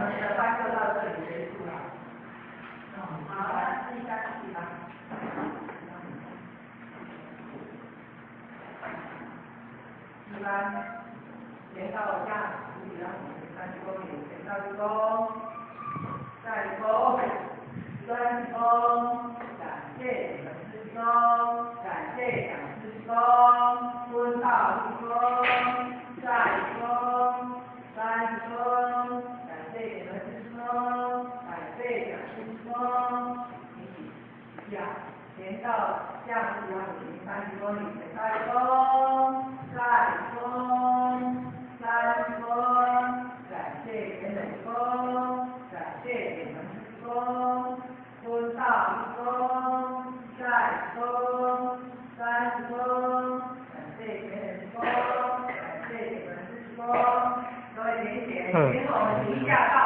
們的班就到這裡結束了。好，那第三第三。一班，前到下五里30公里，前到一公，再一公，三公，感謝你們師公，感謝講師公，分到一公，再一公，三公，感謝你們師公，感謝講師公，一起下，前到下5里30公里，前到一公，再一公，三公，感謝點美公，感謝點門師公，分到一公，再一公，三公，感謝點美公，感謝點門師公，各位點一點，請我們停一下。